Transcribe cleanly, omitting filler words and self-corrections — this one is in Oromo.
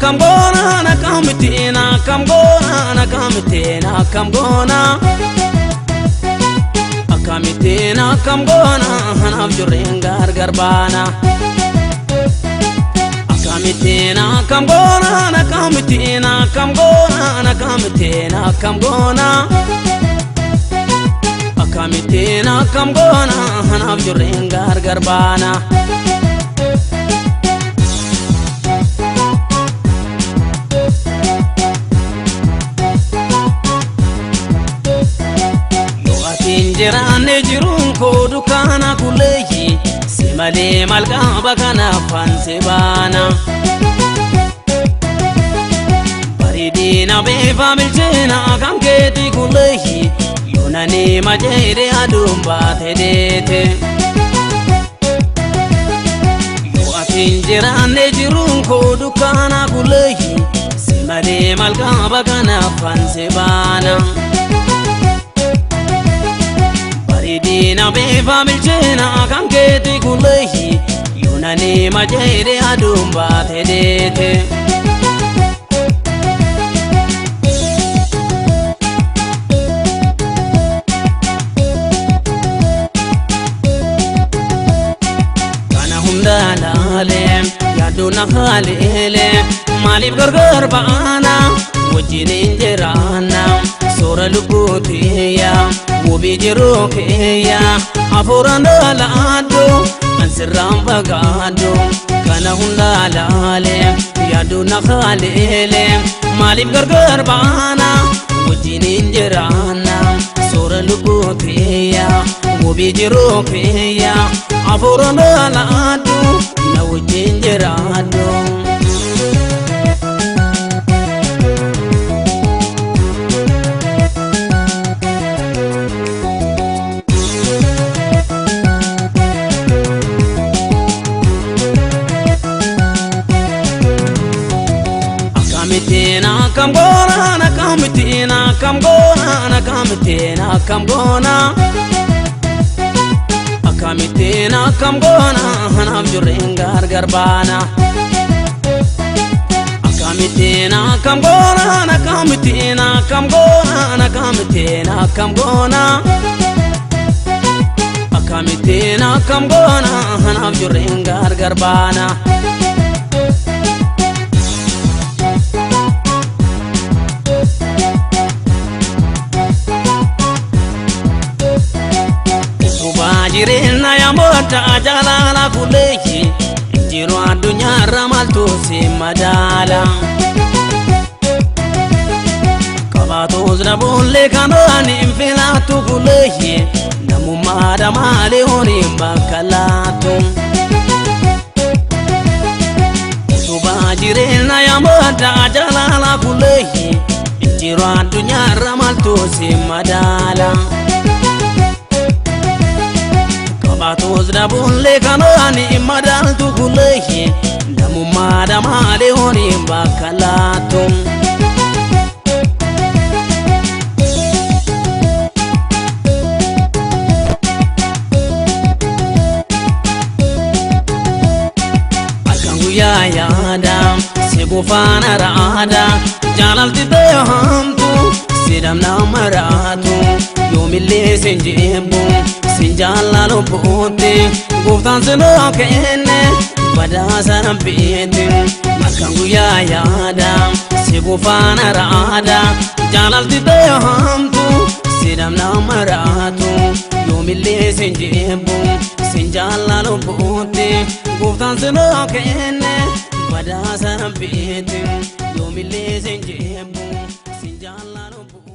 akkam goona akkamittiin akkam goona akkamittiin akkam goona akkamittiin akkam goona anaaf jirreen gargar baana. Akkamittiin akkam goona akkamittiin akkam goona akkamittiin akkam goona akkamittiin akkam goona anaaf jirreen gargar baana. Yoo ati hin jiraanne jiruun koo dukkaana kulleeyyi si malee maal qaba kanaaf ansi baana. Bareedina beefa bilcheena kan keeti kulleeyyi yoo nani majeede aduun baate deete. Yoo ati hin jiraanne jiruun koo dukkaana kulleeyyi si malee maal qaba kanaaf ansi baana. Bareedina beefa bilcheena kan keeti kulleeyyi yoo nani majeede aduun baate deete. Kana hunda laalee yaaddoon na haaleelee maaliif gargar ba'aana wajjin hin jiraanna soora lubbuutiyya wabii jiruu kiyya hafuuraan dhalaadhu an sirraan fagaadhu. Kana hunda laalee yaaddoon na haaleelee maaliif gargar ba'aana wajjin hin jiraanna soora lubbuutiyya wabii jiruu kiyya hafuuraan dhalaadhu na wajjin jiraadhu. Akkamittiin akkam goona akkamittiin akkam goona akkamittiin akkam goona akkamittiin akkam goona anaaf jirreen gargar baana. Akkamittiin akkam goona akkamittiin akkam goona akkamittiin akkam goona akkamittiin akkam goona anaaf jirreen gargar baana. Utubaa jireenya yamoota jaalala kulleeyyi jiru addunyaarra maaltu si madaala. Qabaatus dhabuullee kanaan hin filattu kulleeyyi namummaadha malee horiin bakka laattu. Utubaa jireenya yamoota jaalala kulleeyyi jiru addunyaarra maaltu si madaala. Qabaatus dhabuullee kanaan hin madaaltu kulleeyyi namummaadha malee horiin bakka laattu. Halkan guyyaa yaada si gufaana raada jaalalti ta'e hamtu si dhabna maraatu yoomillee sin jibbu sin jaallalu buutti gooftaan si noo kenne badhaasa rabbiitti. Halkan guyyaa yaada si gufaana raada jaalalti ta'e hamtu si dhabna maraatu yoomillee sin jibbu sin jaallalu buutti gooftaan si noo kenne badhaasa rabbiitti yoomillee sin jibbu sin jaallalu buutti.